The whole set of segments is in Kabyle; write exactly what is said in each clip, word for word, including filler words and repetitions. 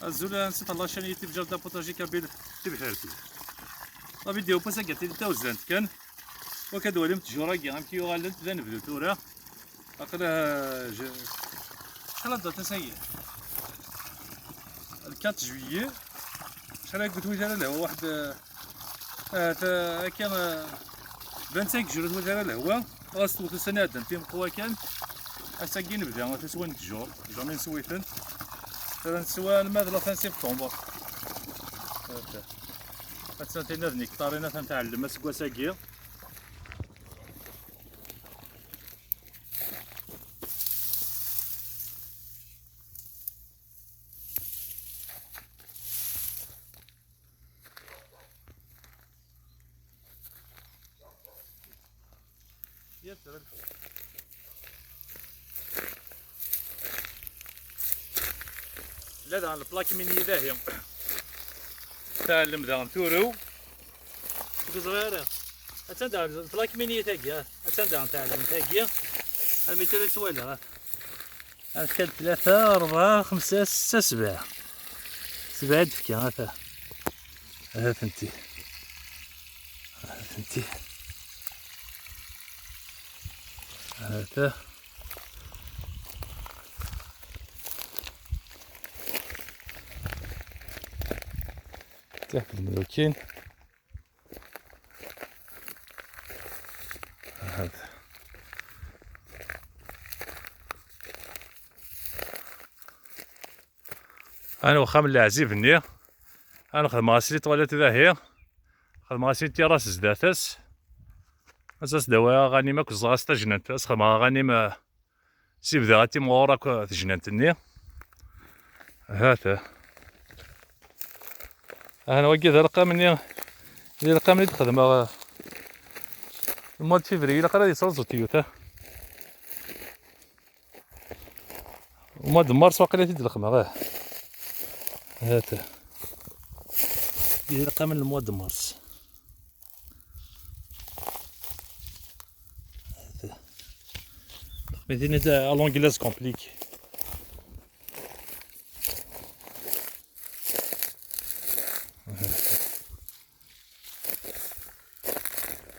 Azul, ansi tella chaîne YouTube Jardin Potager Kabyle. Tibḥirt. La vidéo n wass-agi d tawezlant kan. Wak ad twalim ttjur-agi amek yuɣalent d anebdu tura. Aql-, eh, je-, acḥal ad d-atas-agi? Le quatre juillet. Acḥal ay yewwet wid ara lehwa? Waḥed, eh, eh, ta-, akka, eh, vingt-cinq jours wid ara lehwa. Ɣas tewwet ussan iɛeddan timeqwa kan. Ass-agi nebda taswa n ttjur. Jamais neswi-ten. Tura neswa alma d la fin septembre. Attan tinna d nektarin, atan tɛellem aseggas-agi. Yes, sir. La daɣen lplak mini dahi. Tɛellem daɣen turew. Ur teẓri ara. Attan daɣen lplak mini tagi, ha. Attan daɣen tɛellem tagi. Almi tura i twala, ha. Amek kan tlata, rebɛa, xemsa, setta, sebɛa. Sebɛa i d-tefka, ata. Ha-tent-i. Ha-tent-i. Ata. Tiḥ d lmulukin. Ahat. Ana uxxam n leɛzib-nni. Ana xedmeɣ-as litwalat dahi. Xedmeɣ-as une terrasse zdat-s. As-as-d-awiɣ aɣanim akk, ẓẓeɣ-as tajnant. As-xedmeɣ aɣanim, eh, Sibda ad timɣur akk tejnant-nni. Hata. Ahan wagi d arqam-nni, d arqam-nni d-xedmeɣ, eh, le mois de février, ilaq ara ad yesruẓu tiyuta. Le mois de mars waqila i t-id-lexmeɣ, ah. Hata. D arqam n le mois de mars. Mais à l'anglaise compliqué.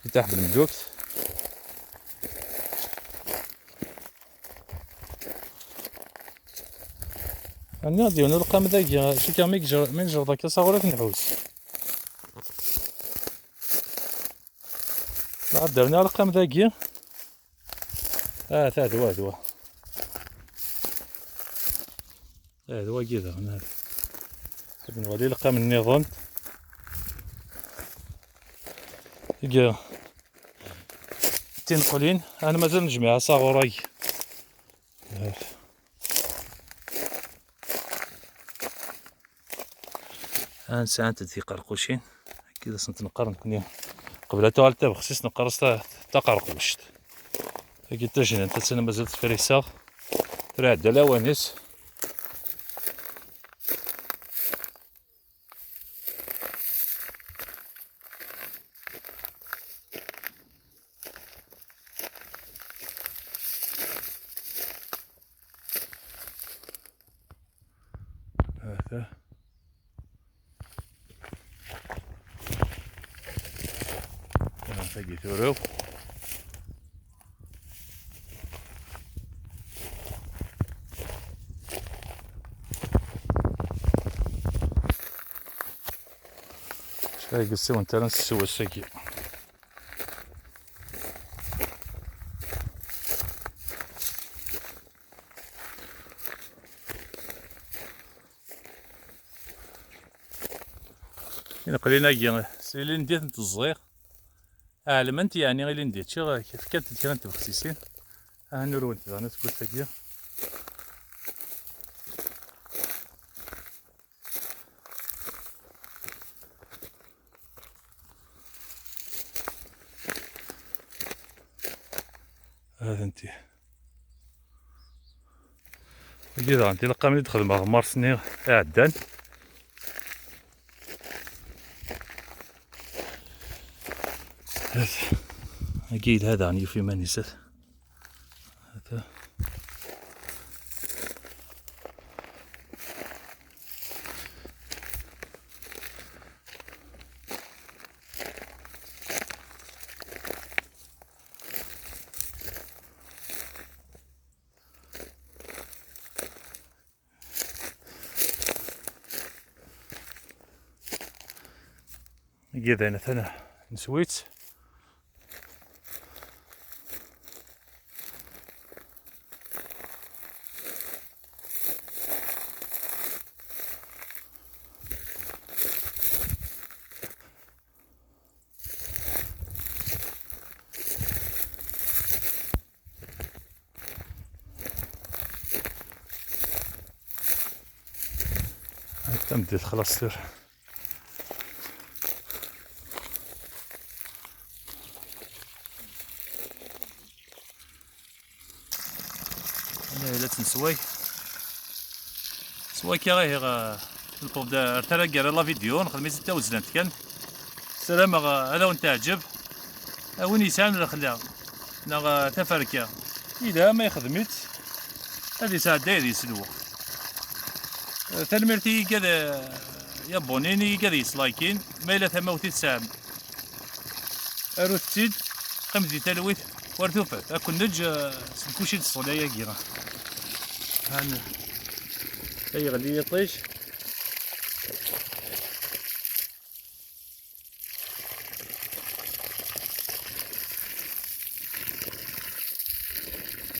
يتاح بالمدوكت. أنا ديون القام ذاك شي كان ميك جر-، من جر ذاك صغير في نحوس. عاد درنا القام ذاكي. آه، تا هذا هو، هذا هو. هذا هو كي درنا هذا. هذا نولي القام النظام. يجي تنقلين، أنا مازال نجمع صغوري. آه. ها نسعانت د تيقرقوشين. كي سنت نقر نكوني قبل توال تبخسيس نقرص تا-، تقرقوشت. هاكي تجنن تسنى مازال تفريسا. ترى عدى لوانيس. هذا. هذا قيثورو. شحال قصيون تاع نسوى الساقي. Ineqlin-agi, s ilindi i tent-ẓẓiɣ. Ɛelment, yeɛni, ilindi ččiɣ, fkant-d kra n tbexsisin. Aha nurwen-t daɣen aseggas-agi. Ha-tent-i. Wagi daɣen d ileqqamen i d-xedmeɣ mars-nni iɛeddan. Agi yelha daɣen, yuf iman-is. Ata. Gidan atan neswi-tt. Tameddit xlaṣ tura. Anda la tt-nesway. S wakka ihi, eh, newweḍ-d ar taggara n la vidéo, nexdem-itt d tawezlant kan. Ssarameɣ, eh, ad awen-teɛǧeb. A win yesɛan lexla neɣ, eh, taferka, yelha ma yexdem-itt, ad yesɛedday deg-s lweqt. Eh, tanemmirt i yigad, eh, yabonini, i yigad yeslaykin. Ma yella tamawt i tesɛam, arut-tt-id, qqim di talwit, war tufat. Ad ken-neǧǧ, eh, s lkuci n ṣṣula-agi. Han, ay yeɣli yiṭij.